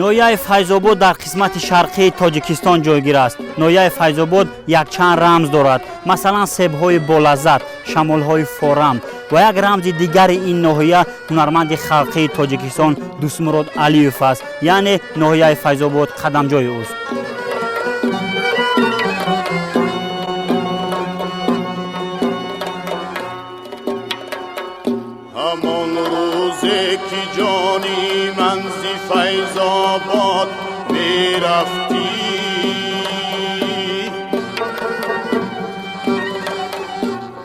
Ноҳияи Файзобод дар қисмати шарқии Тоҷикистон ҷойгир аст. Ноҳияи Файзобод якчанд рамз дорад, масалан, себҳои болаззат, шамолҳои форам ва як рамзи дигари ин ноҳия ҳунарманди халқии Тоҷикистон Дӯстмурод Алиев аст, яъне ноҳияи Файзобод қадамҷои ӯст. Ҳамон рӯзе ки ҷони ман зи Файзобод мерафтӣ,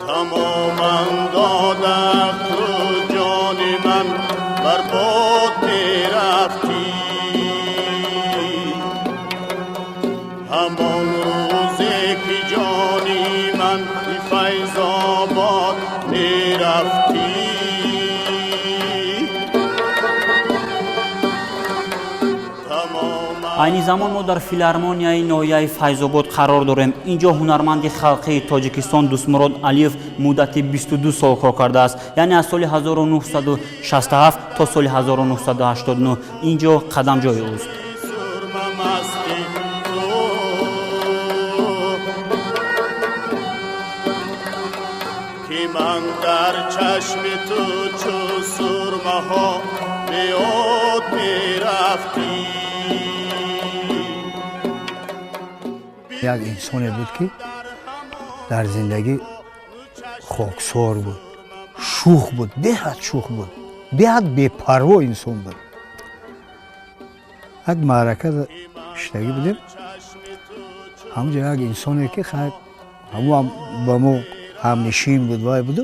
тамоман дода ту ҷони ман бар бод мерафтӣ. Ҳамон рӯзе ки ҷони ман зи Файзобод мерафтӣ. Айни замон мо дар филармонияи ноҳияи Файзобод қарор дорем. Ин ҷо ҳунарманди халқии Тоҷикистон Дӯстмурод Алиев муддати 22 сол кор кардааст, яъне аз соли 1967 то соли 1989 ин ҷо қадамҷои ӯст. Сурмамасти ту, ки ман дар чашми ту чу сурмаҳо беёд мерафтӣ. Як инсоне буд, ки дар зиндагӣ хоксор буд, шӯх буд, беҳад шӯх буд, беҳад бепарво инсон буд. Як маърака иштагӣ будем, ҳамонҷо як инсоне, ки ҳамоам ба мо ҳамнишин буд, вай буду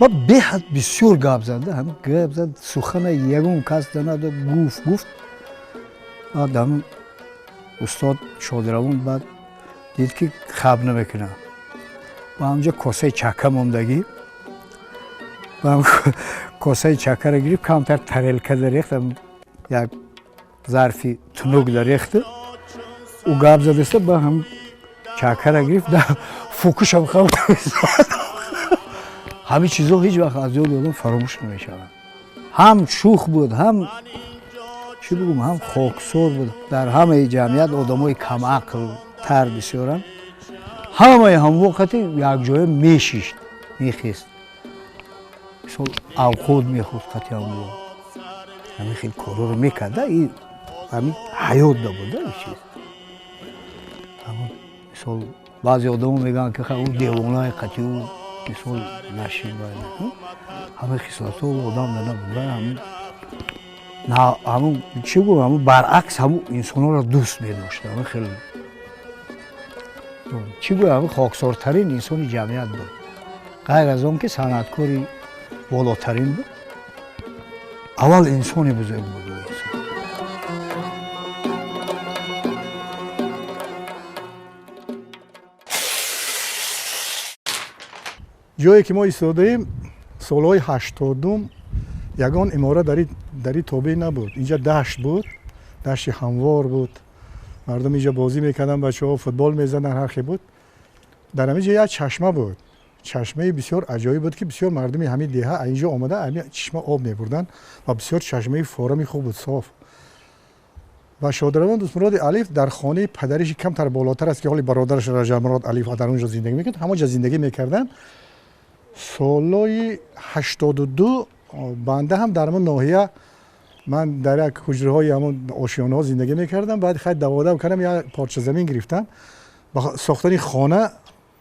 ва беҳад бисёр гап зад, ҳам гап зад, сухана ягон кас надод, гуфт, гуфт. Баъд ҳамн устод Шодиравон баъд дид, ки хаб намекунам, ба ҳамҷо косаи чака мондагӣ, ба косаи чакаро гирифт, камтар тарелка дарехт, як зарфи тунук дарехту ӯ гап задаста, ба ҳам чакара гирифт, фукушам хаб. Ҳамин чизо ҳеҷ вақт аз ёди одам фаромӯш намешавад. Ҳам шӯх буд, ҳам чӣ бигӯм, ҳам хоксор буд. Дар ҳамаи ҷамъият одамои камақл тар бисёранд, ҳамаи ҳамвоқати якҷоя мешишт, мехест, мисол, авқот мехӯрд қати ҳамво, ҳамин хел корҳоро мекарда. И ҳамин ҳаёт набуда ин чиз. Мисол, баъзе одамо мегӯянд, ки ӯ девонаи, қати ӯ мисол нашид. Ҳамин хислатҳо одам набуда. Ҳамун чӣ гӯ, ҳамун баръакс, ҳамун инсонҳоро дӯст медошт. Ҳамин хел, чӣ гӯ, ҳамин хоксортарин инсони ҷамъият буд. Ғайр аз он ки санъаткори болотарин буд, аввал инсони бузург буд ӯ инсон. Ҷое ки мо истодаем, солҳои 80-ум ягон иморат дар ин тобеъ набуд. Инҷа дашт буд, дашти ҳамвор буд, мардум инҷа бозӣ мекарданд, бачаҳо футбол мезаданд, ҳар хел буд. Дар ҳамин ҷо як чашма буд, чашмаи бисёр аҷоиб буд, ки бисёр мардуми ҳамин деҳа инҷо омада, ҳамин чишма об мебурданд ва бисёр чашмаи форами хуб буд, соф. Ва Шодиравон Дӯстмуроди Алиф дар хонаи падариши камтар болотар аст, ки ҳоли бародараш Раҷабмурод Алиф дар он ҷо зиндагӣ мекард, ҳамон ҷо зиндагӣ мекарданд. Солҳои 82 банда ҳам дар ҳамон ноҳия, ман дар як ҳуҷраҳои ҳамон ошёнаҳо зиндагӣ мекардам. Баъд хай даводав кардам, як порча замин гирифтам, ба сохтани хона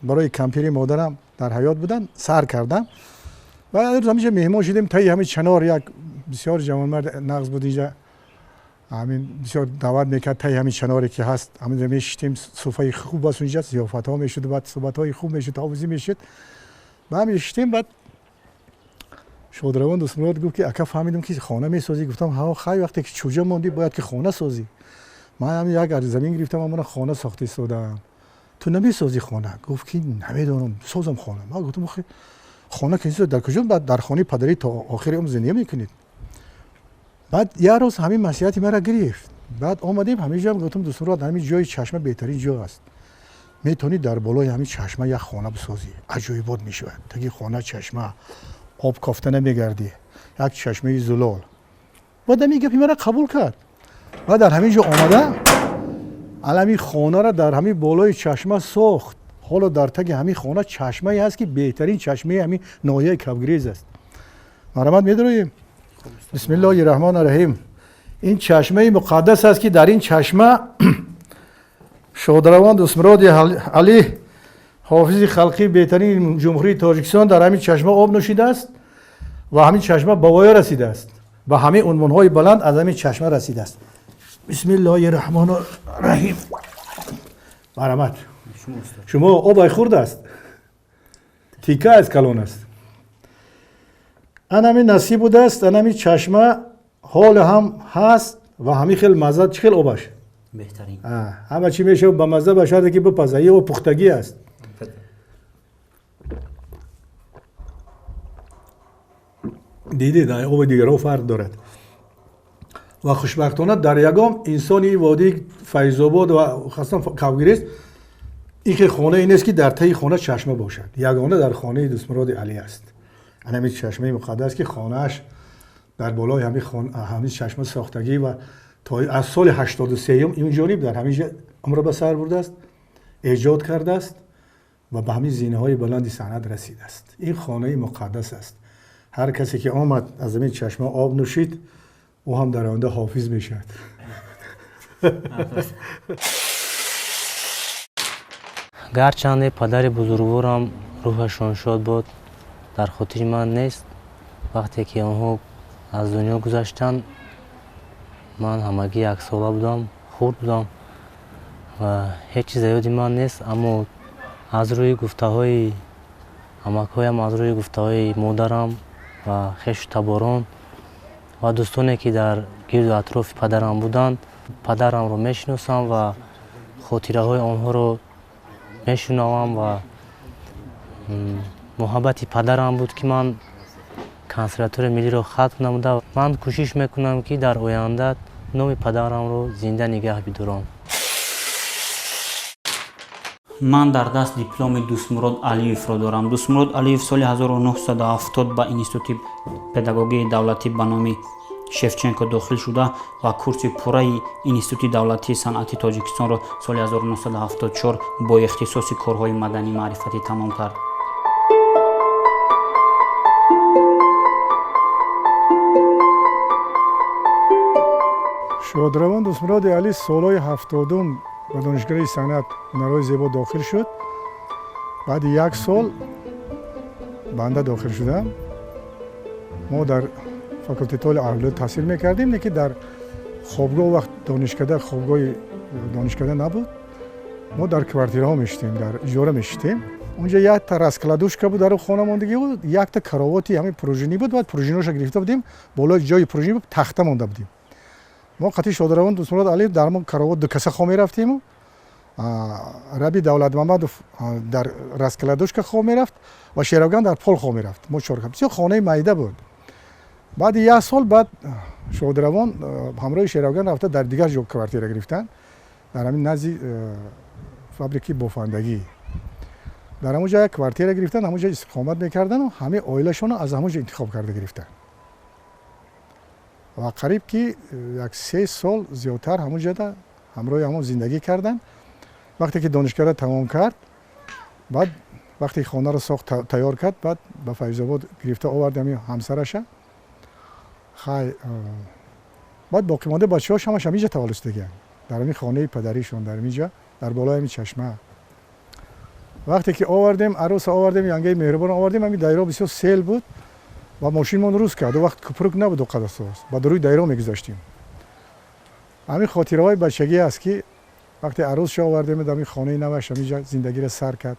барои кампири модарам, дар ҳаёт буданд, сар кардам. Ва рӯз ҳаминҷа меҳмон шудем, таи ҳамин чанор як бисёр ҷавонмард нағз буд инҷа, ҳамин бисёр даъват мекард. Таи ҳамин чаноре ки ҳаст, ҳаминҷа мешиштем, суфаи хуб аст унҷа, зиёфатҳо мешуд, баъд суҳбатҳои хуб мешуд, овозӣ мешуд. Ба ҳам мешиштем. Баъд Шодравон Дӯстмурод гуфт, ки ака, фаҳмидам, ки хона месозӣ. Гуфтам: ҳа, хай, вақте ки чӯҷа мондӣ, бояд ки хона созӣ. Ман ҳамин як замин гирифтам, амона хона сохта истодаам. Ту намесозӣ хона? Гуфт, ки намедонам, созам хона. Ман гуфтам: хона ки дар куҷо, дар хонаи падарӣ то охири умр зиндагӣ мекунед. Баъд як рӯз ҳамин маслиҳати маро гирифт. Баъд омадем ҳамин ҷо, гуфтам: Дӯстмурод, ҳамин ҷои чашма беҳтарин ҷо аст. Метавонӣ дар болои ҳамин чашма як хона бисозӣ, аҷоибот мешавад. Таги хона чашма, об кофта намегардӣ, як чашмаи зулол. Баъд ҳамин гапи мара қабул кард. Баъд дар ҳамин ҷо омада алами хонаро дар ҳамин болои чашма сохт. Ҳоло дар таги ҳамин хона чашмае ҳаст, ки беҳтарин чашмаи ҳамин ноҳияи Кавгрез аст. Марҳамат, медароем. Бисмиллоҳи раҳмони раҳим. Ин чашмаи муқаддас аст, ки дар ин чашма шодравон Дӯстмуроди Алӣ, ҳофизи халқии беҳтарини Ҷумҳурии Тоҷикистон, дар ҳамин чашма об нӯшидааст ва ҳамин чашма ба воя расидааст. Ба ҳамин унвонҳои баланд аз ҳамин чашма расидааст. Бисмиллоҳи раҳмони раҳим. Марҳамат. Шумо обай хурд аст, тика аст, калон аст. Анами насиб будааст, анами чашма ҳоло ҳам ҳаст ва ҳамин хел мазза. Чӣ хел обаш? Беҳтарин. Ҳама чӣ мешавад ба мазза, ба шарте ки бипаза. Ин об пухтагӣ аст. Дидед, оби дигарҳо фарқ дорад. Ва хушбахтона дар ягон инсони водии Файзобод ва хасан Кавгирез ин хел хонае нест, ки дар таи хона чашма бошад. Ягона дар хонаи Дӯстмуроди Алӣ аст ҳамин чашмаи муқаддас, ки хонааш дар болои ҳамин чашма сохтагӣ ва то аз соли 83 ин ҷониб дар ҳамин ҷо умр ба сар бурдааст, эҷод кардааст ва ба ҳамин зинаҳои баланди санъат расидааст. Ин хонаи муқаддас аст. Ҳар касе ки омад, аз ҳамин чашма об нӯшид, ӯ ҳам дар оянда ҳофиз мешавад. Гарчанде падари бузургворам, рӯҳашон шод бод, дар хотири ман нест. Вақте ки онҳо аз дунё гузаштанд, ман ҳамагӣ яксола будам, хурд будам ва ҳеҷ чиз ёди ман нест, аммо аз рӯи гуфтаҳои амакҳоям, аз рӯи гуфтаҳои модарам ва хешу таборон ва дӯстоне, ки дар гирду атрофи падарам буданд, падарамро мешиносам ва хотираҳои онҳоро мешунавам. Ва муҳаббати падарам буд, ки ман консерваторияи миллиро хатм намуда, ман кӯшиш мекунам, ки дар оянда номи падарамро зинда нигаҳ бидорам. Ман дар даст дипломи Дӯстмурод Алиевро дорам. Дӯстмурод Алиев соли 1970 ба Институти педагогии давлатӣ ба номи Шевченко дохил шуда ва курси пурраи Институти давлатии санъати Тоҷикистонро соли 1974 бо ихтисоси корҳои маданӣ маърифатӣ тамом кард. Шодравон Дӯстмуроди Алӣ солҳои 70-ум ба Донишгоҳи санъат ҳунарҳои зебо дохил шуд. Баъди як сол банда дохил шудам. Мо дар факултетҳои авлиё таҳсил мекардем, лекин дар хобгоҳ, вақт донишкада, хобгоҳи донишкада набуд, мо дар квартираҳо мешитем, дар иҷора мешитем. Унҷа якта раскладушка буд, дар хона мондагӣ буд, якта каровати ҳамин пружинӣ буд. Баъд пружиноша гирифта будем, болои ҷои пружинӣ буд, тахта монда будем. Мо қатъи шодравон Дӯстмурод Алиев дар мо каровот ду каса хоб мерафтему. Раби Давлатмамадов дар раскладушка хоб мерафт ва Шеравган дар пол хоб мерафт. Мо чор, бисёр хонаи майда буд. Баъди як сол баъд шодравон ҳамроҳи Шеравган рафта, дар дигар ҷо квартира гирифтанд, дар ҳамин назди фабрики бофандагӣ. Дар ҳамон ҷо як квартира гирифтанд, ҳамон ҷо истиқомат мекардану ҳамаи оилашонро аз ҳамон ҷо интихоб карда гирифтанд ва қариб ки як 3 сол зиёдтар ҳамон ҷода ҳамроҳи ҳамон зиндагӣ карданд. Вақте ки донишгоҳро тамом кард, баъд вақте хонаро сохт, тайёр кард, баъд ба Файзобод гирифта овард ҳамин ҳамсараша. Хай, баъд боқимонда бачаҳош ҳамаш ҳамин ҷо таваллуд шудагианд, дар ҳамин хонаи падаришон, дар ҳамин ҷо, дар болои ҳамин чашма. Вақте ки овардем, арӯса овардем, янгаи меҳрубон овардем, ҳамин дайро бисёр сел буд ва мошинмон рӯз кард. Вақт купрук набуд оқадар соз, ба рӯи дайро мегузаштем. Ҳамин хотираҳои бачагӣ аст, ки вақте арӯсша овардем, дар ҳамин хонаи наваш ҳамин ҷо зиндагиро сар кард.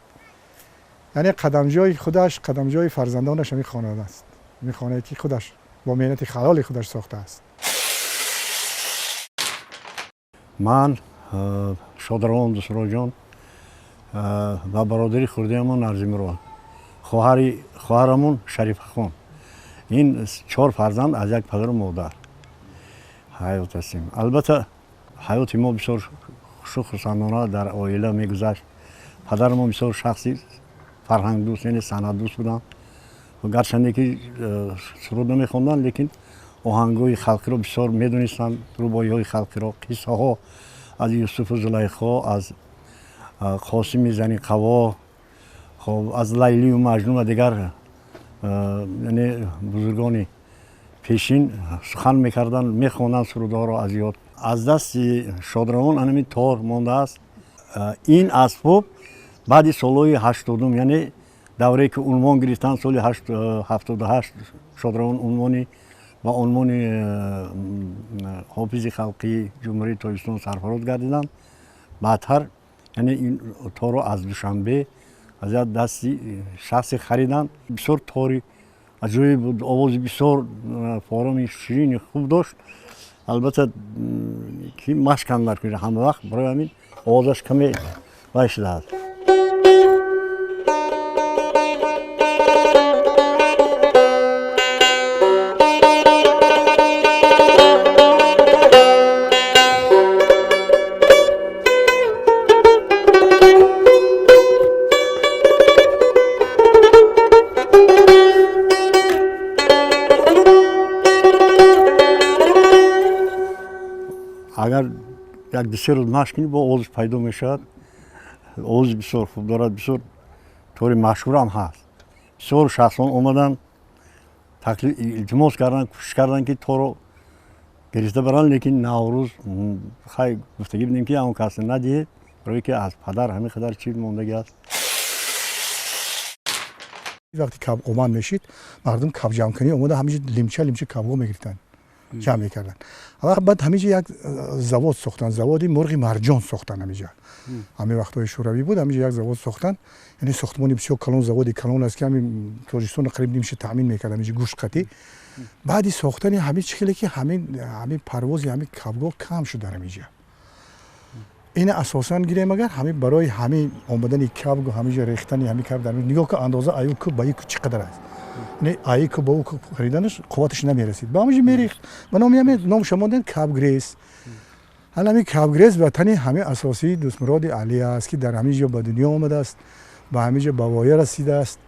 Яъне қадамҷои худаш, қадамҷои фарзандонаш ҳамин хона аст, ҳамин хонае ки худаш бо меҳнати халоли худаш сохтааст. Ман, шодравон Дусроҷон, ва бародари хурдиамон Арзимурод, хоҳарамон Шарифахон, ин чор фарзанд аз як падару модар ҳаёт ҳастем. Албатта, ҳаёти мо бисёр хушу хурсандона дар оила мегузашт. Падари мо бисёр шахси фарҳангдӯст, яъне санъатдӯст буданд. Гарчанде ки суруд намехонданд, лекин оҳангҳои халқиро бисёр медонистанд, рубоиҳои халқиро, қиссаҳо аз Юсуфу Зулайхо, аз Қосими Заниқаво, хоб аз Лайлию Маҷнун ва дигар яъне бузургони пешин сухан мекарданд, мехонданд сурудҳоро аз ёд. Аз дасти шодравон анами тор мондааст. Ин асбоб баъди солҳои 80-ум, яъне даврае ки унвон гирифтанд, соли 78 шодравон унвони ба унвони ҳофизи халқии Ҷумҳурии Тоҷикистон сарфароз гардиданд. Баъдтар яъне ин торро аз Душанбе аз як дасти шахсе хариданд. Бисёр тори аҷоиб буд, овози бисёр фороми ширини хуб дошт. Албатта ки машкам накунад ҳама вақт, барои ҳамин овозаш каме вай шудааст. Агар як ду се рӯз машқ кунӣ, бо овозаш пайдо мешавад. Овози бисёр хуб дорад, бисёр тори машҳурам ҳаст. Бисёр шахсон омаданд, илтимос карданд, кӯшиш карданд ки торро гирифта баранд, лекин Наврӯз хай гуфтагӣ будем ки он кас надиҳед, барое ки аз падар ҳамин қадар чиз мондагӣ аст. Вақте каб омад мешид, мардум каб ҷамъкунӣ омода ҳамиҷа лимча лимча кабҳо мегирифтанд, ҷамъ мекарданд. Баъд ҳамиҷа як завод сохтанд, заводи мурғи марҷон сохтанд ҳамиҷа. Ҳамин вақтҳои шӯравӣ буд, ҳамиҷа як завод сохтанд. Яъне сохтмони бисёр калон, заводи калон аст ки ҳамин Тоҷикистонро қариб нимша таъмин мекард ҳамиҷа гӯшт қатӣ. Баъди сохтани ҳамин чӣ хеле ки ҳамин парвози ҳамин кабгоҳ кам шуд дар ҳамиҷа. Ина асосан гирем агар ҳамин барои ҳамин омадани кабгу ҳамиҷа рехтани ҳамин каб дар нигоҳ кун, андоза аю ку ба ку чӣ қадар аст. Не ай ку ба ку хариданаш қувваташ намерасид. Ба ҳамиҷа мерехт. Ба номи ҳамин номша мондем кабгрез. Ҳала ҳамин кабгрез ватани ҳамин асосии Дӯстмуроди Алӣ аст ки дар ҳамин ҷо ба дунё омадааст, ба ҳамин ҷо ба воя расидааст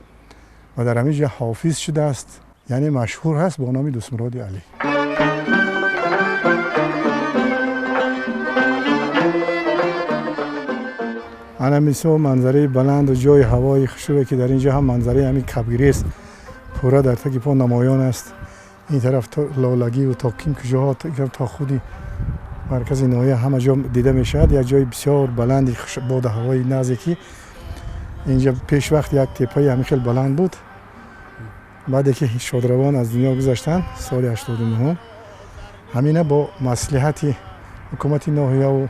ва дар ҳамин ҷо ҳофиз шудааст. Яъне машҳур ҳаст бо номи Дӯстмуроди Алӣ. Ана мисол манзараи баланду ҷои ҳавои хушрӯе ки дар ин ҷо ҳам манзараи ҳамин кабгрез пурра дар таги по намоён аст. Ин тараф лолагиву то ким куҷоҳо, ин тараф то худи маркази ноҳия ҳама ҷо дида мешавад. Як ҷои бисёр баланди боду ҳавои назе ки инҷа пешвақт як теппаи ҳамин хел баланд буд. Баъде ки шодравон аз дунё гузаштанд соли 89, ҳамина бо маслиҳати ҳукумати ноҳияву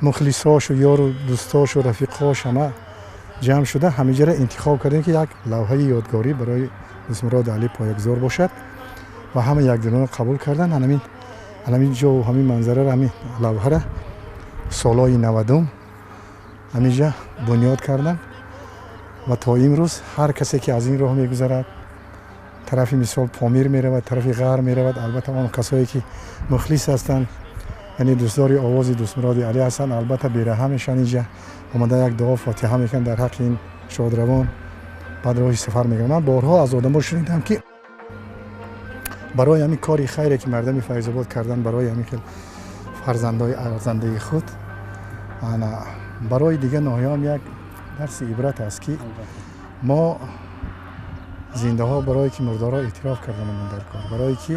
мухлисошу ёру дӯстошу рафиқош ҳама ҷамъ шуда ҳамиҷаро интихоб кардем ки як лавҳаи ёдгорӣ барои Дӯстмуроди Алӣ поягузор бошад ва ҳама якдилона қабул карданд. Ҳамин ҷову ҳамин манзараро, ҳамин лавҳара солҳои 90-ум ҳаминҷа бунёд карданд ва то имрӯз ҳар касе ки аз ин роҳ мегузарад, тарафи мисол Помир меравад, тарафи ғарб меравад, албатта он касое ки мухлис ҳастанд, яъне дӯстдори овози Дӯстмуроди Алӣ ҳастанд, албатта бераҳа мешаванд, инҷа омада як дуо фотиҳа мекунанд дар ҳаққи ин шодравон, баъд роҳи сафар мекунанд. Ман борҳо аз одамо шунидам ки барои ҳамин кори хайре ки мардами Файзобод карданд, барои ҳамин хел фарзандои арзандаи худ, ана барои дигар ноҳияам як дарси ибрат аст ки мо зиндаҳо барое ки мурдоро эътироф карданамон дар кор, барое ки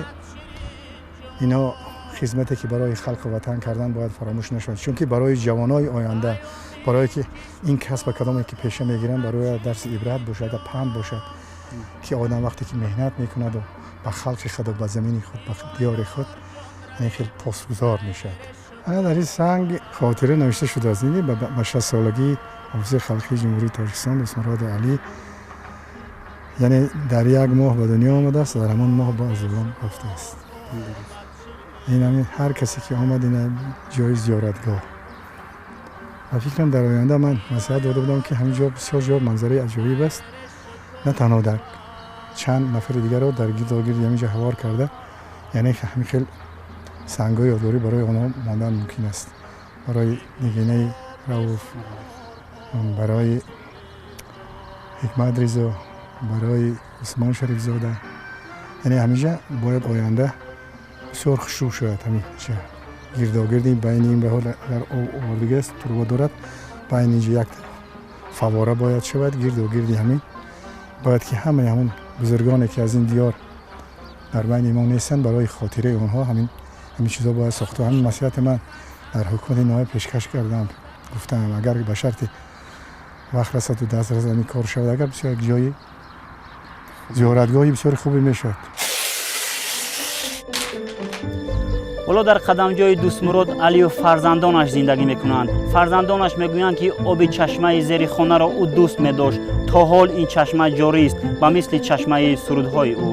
ино хизмате ки барои халқу ватан кардан бояд фаромӯш нашавад, чунки барои ҷавонои оянда, барое ки ин касба кадоме ки пеша мегиранд, барои дарси ибрат бошад, панд бошад ки одам вақте ки меҳнат мекунаду ба халқи худу ба замини худ, ба диёри худ ин хел посгузор мешавад. Ана дар ин санг хотира навишта шудааст ба 60-солагии ҳофизи халқии Ҷумҳурии Тоҷикистон Дӯстмуроди Алӣ, яъне дар як моҳ ба дунё омадааст, дар ҳамон моҳ ба аз олам рафтааст. Ин ҳамин ҳар касе ки омад, ин ҷои зиёратгоҳ. Ва фикрам дар оянда ман маслиҳат дода будам ки ҳамин ҷо бисёр ҷо манзараи аҷоиб аст, на танҳо дар чанд нафари дигарро дар гирдогирди ҳамин ҷо ҳавор карда, яъне ҳамин хел сангҳои ёдгорӣ барои онҳо мондан мумкин аст, барои Нигинаи Рауф, Барои Ҳикмат Ризо, барои Усмон Шарифзода, яъне ҳамиҷа бояд оянда бисёр хушрӯ шавад. Ҳамиҷа гирдогирди байни ин баҳор агар об овардагиаст, турба дорад, байни инҷа як фавора бояд шавад. Гирдогирди ҳамин бояд ки ҳамаи ҳамон бузургоне ки аз ин диёр дар байни мо нестанд, барои хотираи онҳо ҳамин чизҳо бояд сохта. Ҳамин маслиҳати ман дар ҳукумати ноҳия пешкаш кардам, гуфтам, агар ба шарти вақт расаду даст расад, ҳамин кор шавад, агар бисёр як ҷои зиёратгоҳи бисёри хубе мешавад. Ҳоло дар қадамҷои Дӯстмурод Алиев фарзандонаш зиндагӣ мекунанд. Фарзандонаш мегӯянд, ки оби чашмаи зери хонаро ӯ дӯст медошт. То ҳол ин чашма ҷорист, ба мисли чашмаи сурудҳои ӯ.